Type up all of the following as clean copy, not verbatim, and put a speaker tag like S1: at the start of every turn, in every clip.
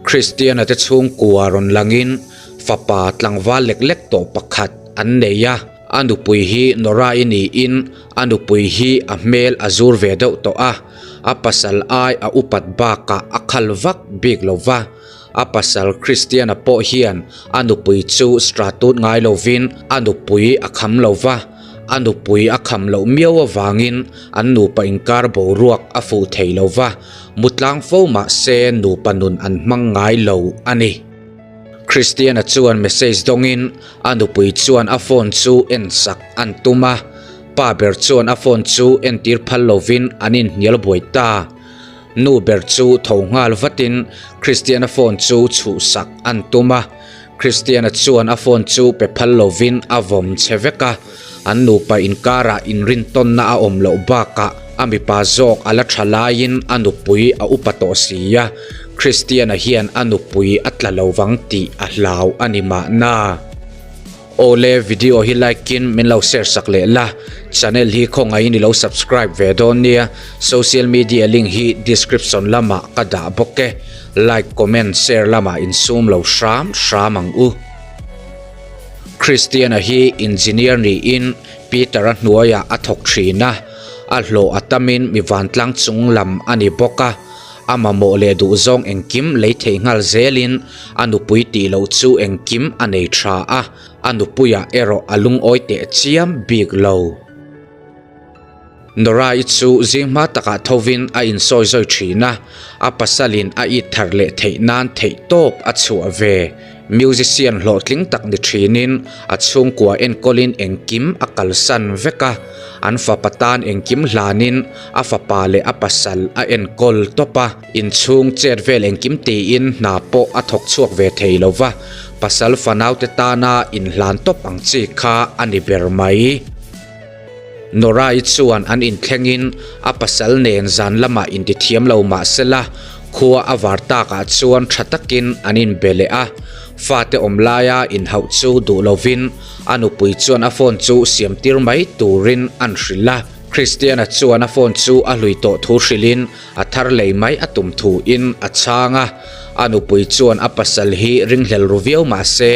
S1: Christiana te chhungkua rawn langin fapa tlangval lek lek tawh pakhat an nei a, a nupui hi Nora-i niin a nupui hi a hmel a zur ve deuh tawh a, a pasal ai a upat bakah a khal vak bik lo va. A pasal Christiana pawh hian a nupui chu stratut ngai lovin a nupui a kham lo va, a nupui a kham loh miau avangin an nupa inkar boruak a fuh thei lo va, mutlang fo mah se nupa nun an hmang ngai lo a ni. Christiana chuan message dawngin a nupui chuan a phone chu en sak an tum a, pa ber chuan a phone chu entir phal lovin an inhnial buai ta. Nu ber chu tho nghal vatin Christiana phone chu chhuhsak an tum a, Christiana chuan a phone chu pe phal lovin a vawm che vek a, an nupa inkarah inrintawnna a awm loh bakah a mipa zawk a la tha laiin a nupui a upa tawh si a, Christiana hian a nupui a tla lo vang tih a hlau a ni mahna. Awle video hi like in min lo share sak leh la, channel hi khawngaihin i lo subscribe ve dawn nia, social media link hi description lamah ka dah bawk e, like comment share lamah insum lo hram hram ang u. Christiana hi engineer niin Peter-a hnuaiah a thawk thin a, a hlawh a tamin mi vantlang chung lam a ni bawk a, A mamawh leh duhzawng engkim lei thei nghal zelin a nupui tih loh chu engkim a nei tha a, a nupuiah erawh a lungawi teh chiam bik lo. Nora-i chu zing hma takah thovin a insawi zawi thin a, a pasalin a it thar leh theih nan theih tawp a chhuah ve. Musician hlawhtling tak ni thinin a chhungkua enkawlin engkim a kalsan vek a, an fapa tan engkim hlanin a fapa leh a pasal a enkawl tawp a, inchhung chet vel engkim tiin hna pawh a thawk chhuak ve thei lo va, pasal fanaute tana inhlan tawp ang chi kha a ni ber mai. Nora-i chuan an inthlengin a pasal nen zan lamah intithiam lo mah sela, khua a var takah chuan tha takin an inbe leh a. Fate awm laia inhauh chu duh lovin a nupui chuan a phone chu siamtir mai turin an hrilh a. Christiana chuan a phone chu a hlui tawh thu hrilhin A thar lei mai a tum thu in a chhang a, a nupui chuan a pasal hi ringhlel ru viau mah se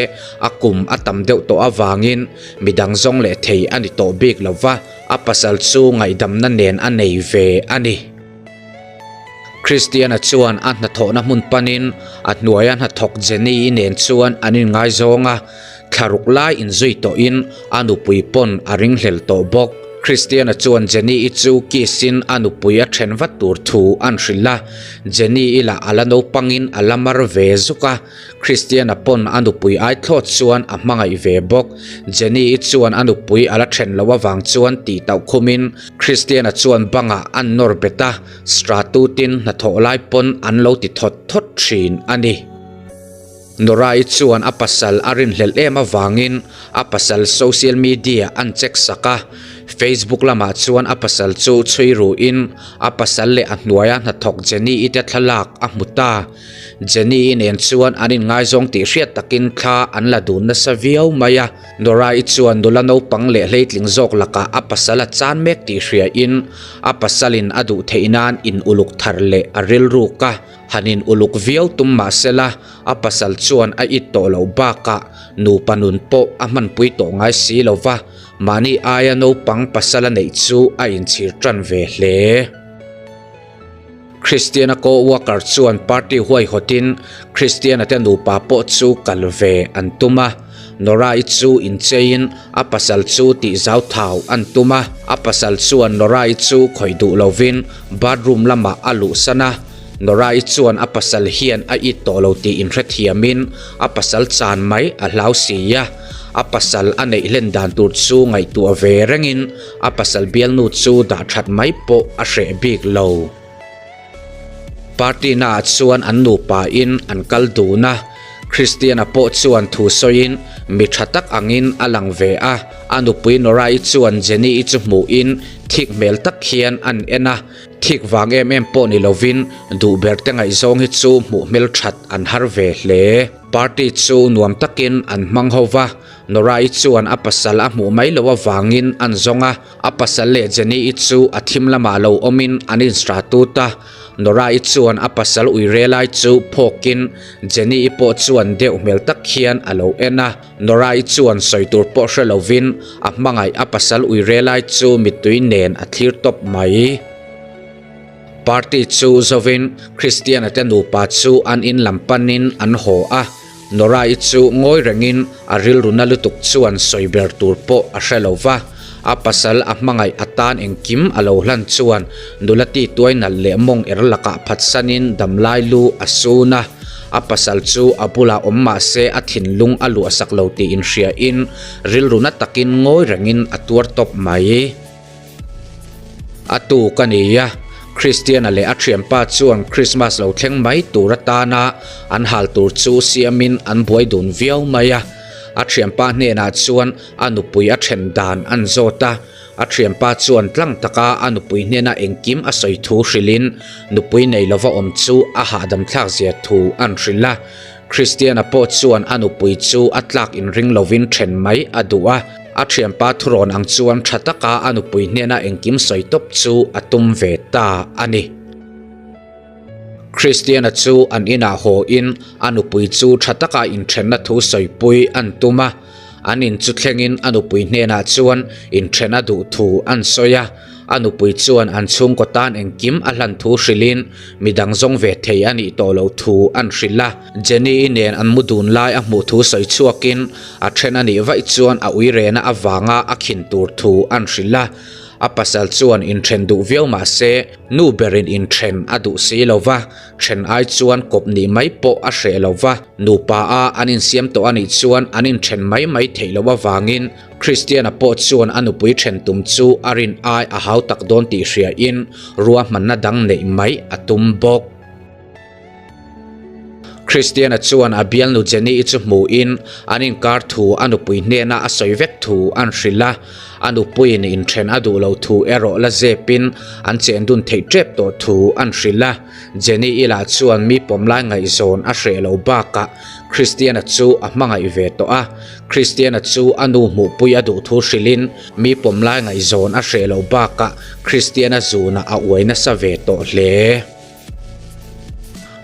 S1: a kum a tam deuh tawh avangin midang zawng leh thei a ni tawh bik lo va, a pasal chu ngaihdamna nen a nei ve a ni. Christiana chuan a hnathawhna hmun panin a hnuaia hnathawk Jenny-i nen chuan an inngaizawng a, Thlaruk lai inzui tawhin a nupui pawn a ringhlel tawh bawk. Christiana chuan Jenny-i chu kiss-in a nupui a then vat tur thu an hrilh a, Jenny-i lah a la naupangin a la mar ve zuk a, Christiana pawn a nupui ai thlawt chuan a hmangaih ve bawk. Jenny-i chuan a nupui a la then loh avang chuan tih tauh khumin Christiana chuan bangah an nawr bet a, Stratutin hnathawh lai pawn an lo ti thawt thawt thin a ni. Nora-i chuan a pasal a rinhlelh em avangin a pasal social media an check sak a, Facebook lamah chuan a pasal chu chhui ruhin a pasal leh a hnuaia hnathawk Jenny-i te thlalak a hmu ta. Jenny-i nen chuan an inngaizawng tih hriat takin thla an la dun nasa viau mai a, Nora-i chuan nula naupang leh hleitling zawk lakah a pasal a chan mek tih hriain a pasalin a duh theih nan in uluk thar leh a rilruk a. Han in uluk viau tum mah sela, a pasal chuan a it tawh loh bakah nupa nun pawh a hmanpui tawh ngai si lo va, mahni aia naupang pasal a neih chu a inchhir tan ve hle. Christiana co-worker chuan party huaihawtin Christiana te nupa pawh chu kal ve an tum a, Nora-i chu incheiin a pasal chu tih zau thau an tum a, a pasal chuan Nora-i chu khawih duh lovin bathroom lamah a luhsan a, Nora-i chuan a pasal hian a it tawh lo tih inhrethiamin a pasal chan mai a hlau si a, a pasal a neih hlen dan tur chu ngaihtuah ve rengin a pasal bialnu chu dah that mai pawh a hreh bik lo. Party naah chuan an nupa in an kal dun a, Christiana pawh chuan thu sawiin mi tha tak angin a lang ve a, a nupui Nora-i chuan Jenny-i chu hmuhin thik hmel tak hian an en a, thik vang em em pawh ni lovin duh ber te ngaihzawng hi chu hmuh hmel that an har ve hle. Party chu nuam takin an hmang ho va, Nora-i chuan a pasal a hmuh mai loh avangin an zawng a, A pasal leh Jenny-i chu a thim lamah lo awmin an instratut a. Nora-i chuan a pasal uire lai chu phawkin Jenny-i pawh chuan deuh hmel tak hian a lo en a. Nora-i chuan sawi tur pawh hre lovin a hmangaih a pasal uire lai chu mittui nen a thlir tawp mai. Party chu zovin Christiana te nupa chu an in lam panin an haw a. Nora-i chu ngawi rengin a rilru na lutuk chuan sawi ber tur pawh a hre lo va, a pasal a hmangaih atan engkim a lo hlan chuan nula tituai nalh leh mawng er lakah phatsanin damlai lu a sun a. A pasal chu a bulah awm mah se a thinlung a luahsak lo tih inhriain rilru na takin ngawi rengin a tuar tawp mai. A tu ka ni a, Christiana leh a thianpa chuan Christmas lo thleng mai tur atana an hal tur chu siamin an buai dun viau mai a. A thianpa hnenah chuan a nupui a then dan an zawt a, a thianpa chuan tlang taka a nupui hnena engkim a sawi thu hrilhin nupui nei lova awm chu a hahdam thlak zia thu an hrilh a. Christiana pawh chuan a nupui chu a tlak inring lovin then mai a duh a, a thianpa thurawn ang chuan tha taka a nupui hnena engkim sawi tawp chu a tum ve ta a ni. Christiana chu an inah haw in a nupui chu tha taka inthenna thu sawipui an tum a, an in chu thlengin a nupui hnenah chuan inthen a duh thu an sawi a. A nupui chuan an chhungkaw tan engkim a hlan thu hrilhin midang zawng ve thei a nih tawh loh thu an hrilh a. Jenny-i nen an mu dun lai a hmuh thu sawi chhuakin a then a nih vaih chuan a uirena avanga a khin tur thu an hrilh a. A pasal chuan inthen duh viau mah se nu berin inthen a duh si lo va, then ai chuan kawp nih mai pawh a hreh lo va, nupa a an insiam tawh a nih chuan an inthen mai mai theih loh avangin Christiana pawh chuan a nupui then tum chu a rin ai a hau tak dawn tih hriain ruahmanna dang neih mai a tum bawk. Christiana chuan a bialnu Jenny-i chu hmuhin an inkar thu a nupui hnena a sawi vek thu an hrilh a, a nupuiin inthen a duh loh thu erawh la zepin an chendun theih tep tawh thu an hrilh a. Jenny-i lah chuan mi pawmlai ngaihzawn a hreh lo bakah Christiana chu a hmangaih ve tawh a, Christiana chu a nu hmuhpui a duh thu hrilhin mi pawmlai ngaihzawn a hreh loh bakah Christiana zunah a uai nasa ve tawh hle.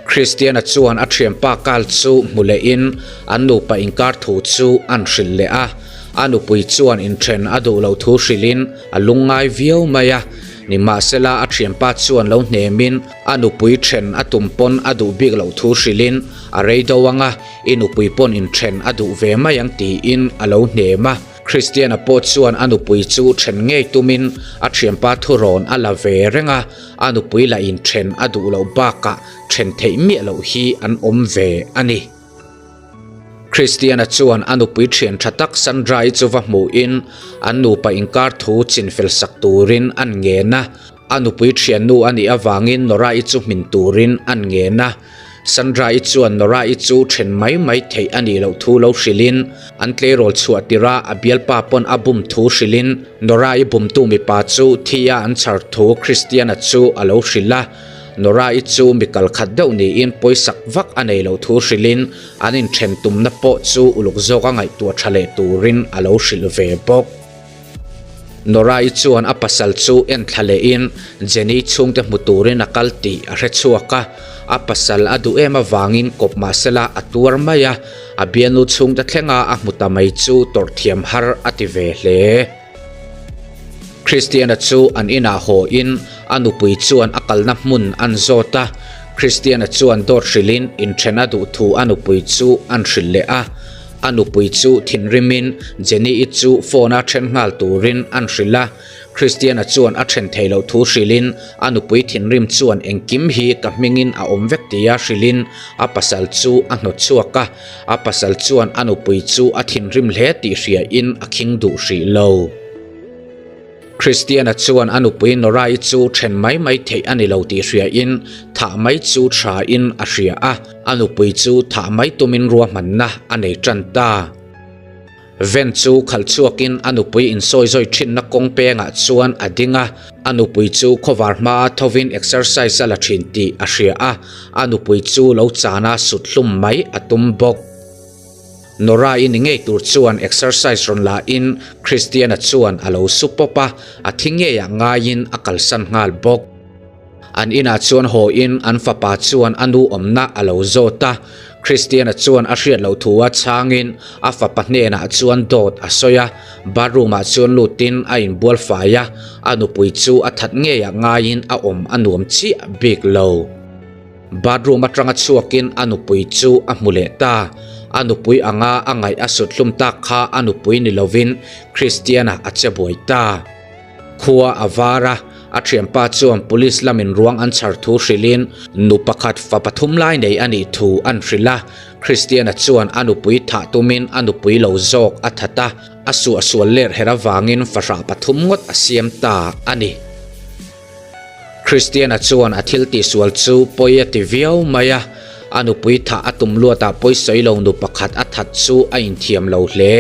S1: Christiana chuan a thianpa Carl chu hmu lehin an nupa inkar thu chu an hrilh leh a. A nupui chuan inthen a duh loh thu hrilhin a lungngai viau mai a. Nimahsela a thianpa chuan lo hnemin a nupui then a tum pawn a duh bik loh thu hrilhin a rei do anga I nupui pawn inthen a duh ve mai ang tiin a lo hnem a. Christiana pawh chuan a nupui chu then ngei tumin a thianpa thurawn a la ve reng a, a nupui lah inthen a duh loh bakah then theih miah loh hi an awm ve a ni. Christiana chuan a nupui thian tha tak Sandra-i chu va hmuhin an nupa inkar thu chinfel sak turin an ngen a. A nupui thiannu a nih avangin Nora-i chu hmin turin an ngen a. Sandra-i chuan Nora-i chu then mai mai theih a nih loh thu lo hrilhin, an tleirawl chhuah tirha a bialpa pawn a bum thu hrilhin, Nora-i bumtu mipa chu thi a an chhar thu Christian-a chu a lo hrilh a. Nora-i chu mi kal khat deuh niin pawisak vak a nei loh thu hrilhin, an inthen tumna pawh chu uluk zawka ngaihtuah tha leh turin a lo hrilh ve bawk. Nora-i chuan a pasal chu en thla lehin Jenny chhungte hmu turin a kal tih a hre chhuak a, a pasal a duh em avangin kawp mahsela a tuar mai a, a bialnu chhungte thlenga a hmu ta mai chu tawrh thiam har a ti ve hle. Christiana chu an inah haw in a nupui chuan a kalna hmun an zawt a, Christiana chuan dawt hrilhin inthen a duh thu a nupui chu an hrilh leh a. A nupui chu thinrimin Jenny-i chu phone-a then nghal turin an hrilh a. Christian-a chuan a then thei loh thu hrilhin a nupui thinrim chuan engkim hi ka hmingin a awm vek tia hrilhin a pasal chu a hnawt chhuak a. A pasal chuan a nupui chu a thinrim hle tih hriain a khing duh hrih lo. Christian-a chuan a nupui Nora-i chu then mai mai theih a ni lo tih hriain thah mai chu thain a hria a, a nupui chu thah mai tumin ruahmanna a nei tan ta. Van chu khalh chhuakin a nupui insawi zawi thinna kawng pengah chuan a ding a, a nupui chu khawvar hmaa thovin exercise a la thin tih a hria a, a nupui chu lo chana sut hlum mai a tum bawk. Nora-i ni ngei tur chuan exercise rawn la in Christian-a chuan a lo su pawp a, a thi ngeiah ngaiin a kalsan nghal bawk. An inah chuan haw in an fapa chuan a nu awmna a lo zawt a. Christiana chuan a hriat loh thu a chhangin a fapa hnenah chuan dawt a sawi a. Bathroom ah chuan lutin a inbual fai a, a nupui chu a that ngeiah ngaiin a awm a nuam chiah bik lo. Bathroom atanga chhuakin a nupui chu a hmu leh ta. A nupui anga a ngaih a sut hlum tak kha a nupui ni lovin Christiana a che buai ta. Khua a var a, a thianpa chuan police lamin ruang an chhar thu hrilhin nu pakhat fa pathum lai nei a nih thu an hrilh a. Christiana chuan a nupui thah tumin a nupui lo zawk a that a, a suahsual ler her avangin fahrah pathum ngawt a siam ta a ni. Christiana chuan a thil tihsual chu pawi a ti viau mai a, a nupui thah a tum luatah pawisawi lo nu pakhat a that chu a inthiam lo hle.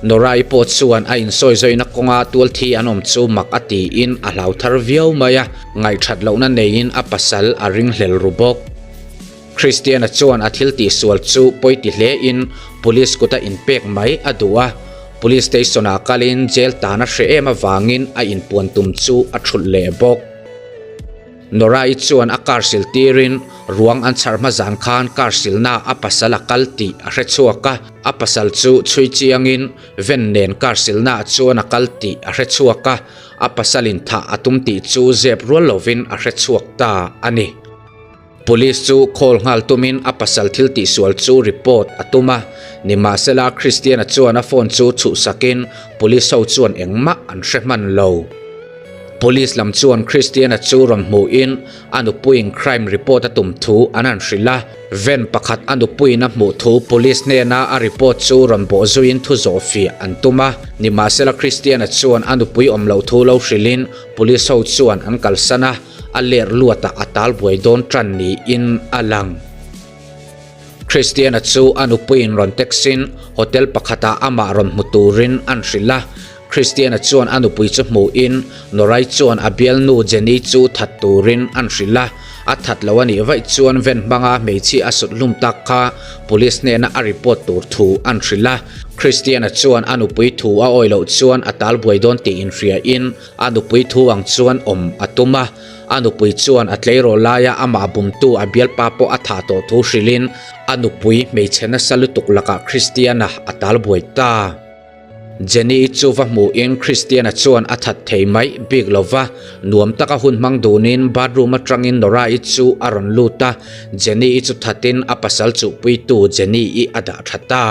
S1: Nora-i pawh chuan a insawi zawihna kawnga tual thi an awm chu mak a tiin a hlau thar viau mai a, ngaihthat lohna neiin a pasal a ringhlel ru bawk. Christiana chuan a thil tihsual chu pawi ti hlein police kuta inpek mai a duh a, police station ah kalin jail tan a hreh em avangin a inpuan tum chu a thulh leh bawk. Nora-i chuan a car sil tirin ruang an chhar hma zan khan car silna a pasal a kal tih a hre chhuak a, a pasal chu chhui chiangin ven nen car silna ah chuan a kal tih a hre chhuak a, a pasalin thah a tum tih chu zep rual lovin a hre chhuak ta a ni. Police chu call nghal tumin a pasal thil tihsual chu report a tum a, nimahsela Christian-a chuan a phone chu chhuhsakin police ho chuan engmah an hre hman lo. Police lam chuan Christian-a chu rawn hmuhin a nupuiin crime report a tum thu an han hrilh a, van pakhat a nupuiin a hmuh thu police hnena a report chu rawn bawh zuiin thu zawhfiah an tum a, nimahsela Christian-a chuan a nupui awm loh thu lo hrilhin police ho chuan an kalsan a. A ler luatah a tal buai dawn tan niin a lang. Christiana chu a nupuiin rawn texin hotel pakhatah amah rawn hmu turin an hrilh a. Christiana chuan a nupui chu hmuhin Norai chuan a bialnu Jenny chu that turin an hrilh a. A that lo a nih vaih chuan ven hmanga hmeichhia a sut hlum tak kha police hnena a report tur thu an hrilh a. Christiana chuan a nupui thu a awi loh chuan a tal buai dawn tih inhriain A nupui thu ang chuan awm a tum a, a nupui chuan a tleirawl laia amah bumtu a bialpa pawh a thah tawh thu hrilhin a nupui hmeichhe nasa lutuk lakah Christiana a talbuai ta. Jenny-i chu va hmuhin Christiana chuan a that thei mai bik lo va, nuam taka hun hmang dunin bathroom atangin Nora-i chu a rawn lut a, Jenny-i chu thatin a pasal chuhpuitu Jenny-i a dah tha ta.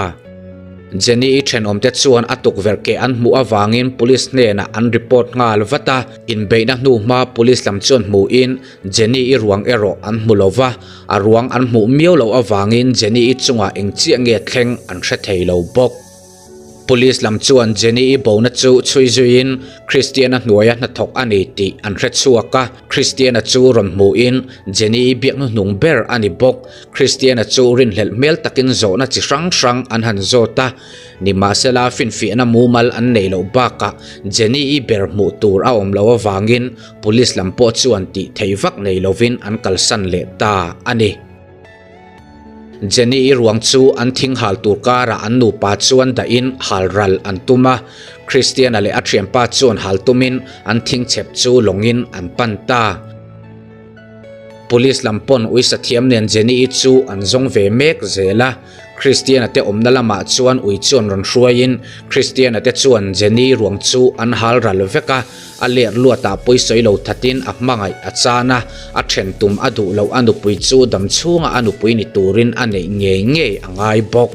S1: Jenny-i thenawmte chuan a tukverh keh an hmuh avangin police hnenah an report nghal vat a, inbeihna hnu hma police lam chuan hmuhin Jenny-i ruang erawh an hmu lo va, a ruang an hmuh miau loh avangin Jenny-i chungah eng chiah nge thleng an hre thei lo bawk. Police lam chuan Jenny-i bona chu chhui zuiin Christian-a hnuaia hnathawk a ni tih an hre chhuak a, Christian-a chu rawn hmuhin Jenny-i biak hnuhnung ber a ni bawk. Christiana chu rinhlelh hmel takin zawhna chi hrang hrang an han zawt a, nimahsela finfiahna mumal an neih loh bakah Jenny-i ber hmuh tur a awm loh avangin police lam pawh chuan tih theih vak nei lovin an kalsan leh ta a ni. Jenny-i ruang chu an thing hal tur karah an nupa chuan dahin hal ral an tum a, Christiana leh a thianpa chuan hal tumin an thing chhep chu lawngin an pan ta. Police lam pawn uisa thiam nen Jenny-i chu an zawng ve mek zel a, Christian-a te awmna lamah chuan ui chuan rawn hruaiin Christian-a te chuan Jenny ruang chu an hal ral vek a, a ler luatah pawisawi lo thatin a hmangaih a chan a, a then tum a duh loh a nupui chu dam chhunga a nupui ni turin a neih ngei ngei a ngai bawk.